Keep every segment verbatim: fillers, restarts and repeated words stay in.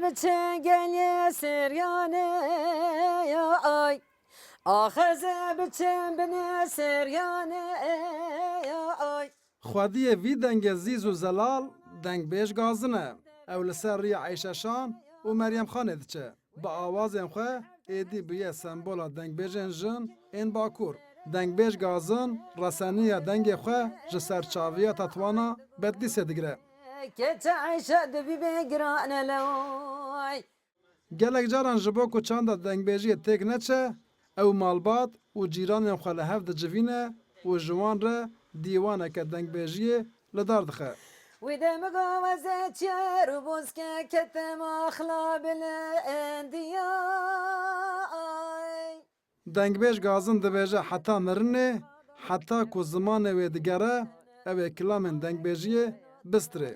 Biçin gelê Siryanê ya ay. Ax ez ê biçim binê Siryanê ya ay. Xwediyê vî dengê zîz û zelal dengbêj Gazin e. Ew li ser rûyê Eyşeşan û Meryemxanê diçe. Bi awazên xwe êdî bûye sembola dengbêjên jin ên Bakur. Dengbêj Gazin reseniya dengê xwe ji serçaviya Tetwana Bedlîsê digire. Keçe Eyşe dibî bê giran e leway. Gelek caran ji bo ku çanda dengbêjiyê têk neçe, ew malbat û cîranên xwe li hev dicivîne û ji wan re dîwaneke dengbêjiyê li dar dixe. Wî demê gava zeçyer û bozke kete maxla bilendiyay. Dengbêj Gazin dibêje heta mirinê, heta ku zimanê wê digere, ew ê kilamên dengbêjiyê bistirê.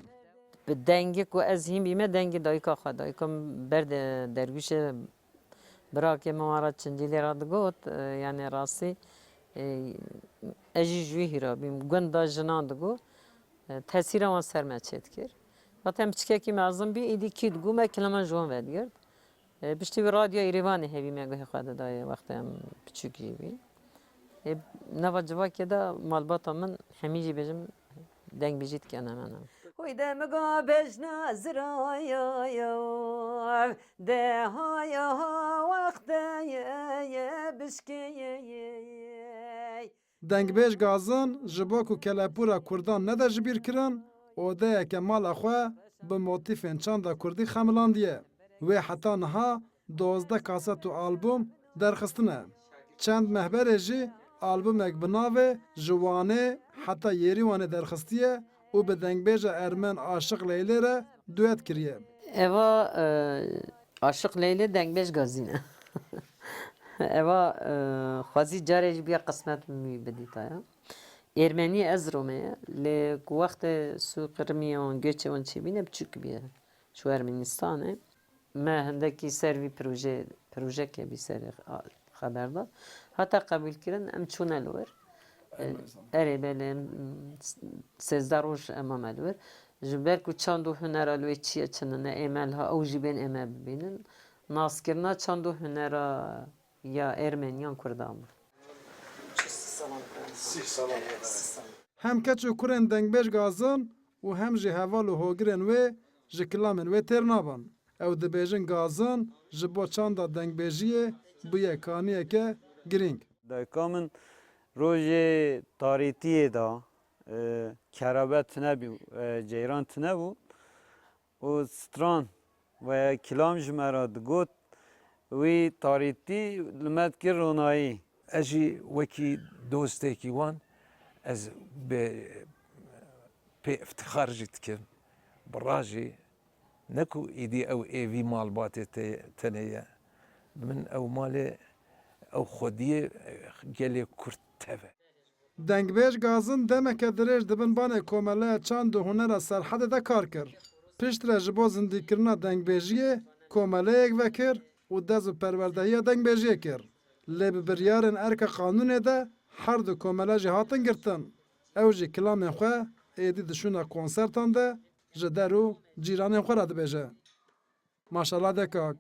Bi dengê ku ez hîn bîme, dengê dayika xwe, dayika min berde derwîşê birakê min wan re Çingîlê re digot, e, yanê rastî, e, ez jî ji wî hîra bîm. Gund da jinan digot, e, tesîra wan ser me çêdikir. Wextê em piçkekî mezin bî, êdî kî digot, me kilama ji wan vedigirt. E, piştî wî radyoya Êrêvanê hevî me guhê xwe didayê wextê em piçûk jî bîn. Ê, nava civakê de malbata min hemî jî bêjim dengbêjî dike hemen hemen. Hoy demiga bejna ziraya ya, de haya ha wexte ye, ye bişkeye ye. Dengbêj Gazin ji bo ku kelepûra kurdan nede ji bîr kirin, odeyeke mala xwe bi motîfên çanda kurdî xemilandiye. Wê heta niha dozdeh kaset û albûm derxistine. Çend meh berê jî albûmek bi navê Ji Wanê heta Yêrîwanê derxistiye û bi dengbêja ermen Aşiq Leylê re duet kiriye. Eva, e, Aşiq Leylê dengbêj Gazî ne. Eva, e, xwezî carê jî bûye qismet min wî bidîtaya. Êrmenî ez Rome ye, lê ku wextê sû qirimî wan, göçê wan çêbîne, biçûk bîye. Çû Ermenistanê. Me hindekî ser vî proje, projeke bî serê, a, xeber da. Hate qebûlkirin, em çûne li wir. Ermenistan. Erê, belê, em, sêzdeh roj em mame li wir. Ji ber ku çand û hunera li wê çi ye, çi nine, ê me li ha, ew jî bên ê me bibînin. Naskirina çand û hunera ya Ermeniyan Kurdan bû. Hem keç û kurên dengbêj Gazin û hem jî heval û hogirên wê ji kilamên wê têr nabin. Ew dibêjin Gazin ji bo çanda dengbêjiyê bûye kaniyeke girîng. Dayika min rojê tarîtiyê de, e, kerabe tune bû, e, ceyran tune bû. Û stran ve kilam ji me re digot, wî tarîtî li me dikir ronayî. Ez jî wekî dostekî wan, ez bi pê iftixar jî dikim. Bi ra jî, ne ku îdî ew ê vî malbatê te-, tenê ye. Min ew malê, ew xwediyê gelê Kurd tev e. Dengbêj Gazin demeke dirêj di bin banê Komeleya Çand û Hunera Serhedê de kar kir. Piştre ji bo zindîkirina dengbêjiyê komeleyek vekir û dest bi perwerdehiya dengbêjiyê kir. Lê bi biryarên erka qanûnê de her du komele jî hatin girtin. Ew jî kilamên xwe êdî di şûna konsertan de ji der û cîranên xwe re dibêje. Maşala Dekak,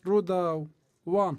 Rûdaw, Wan.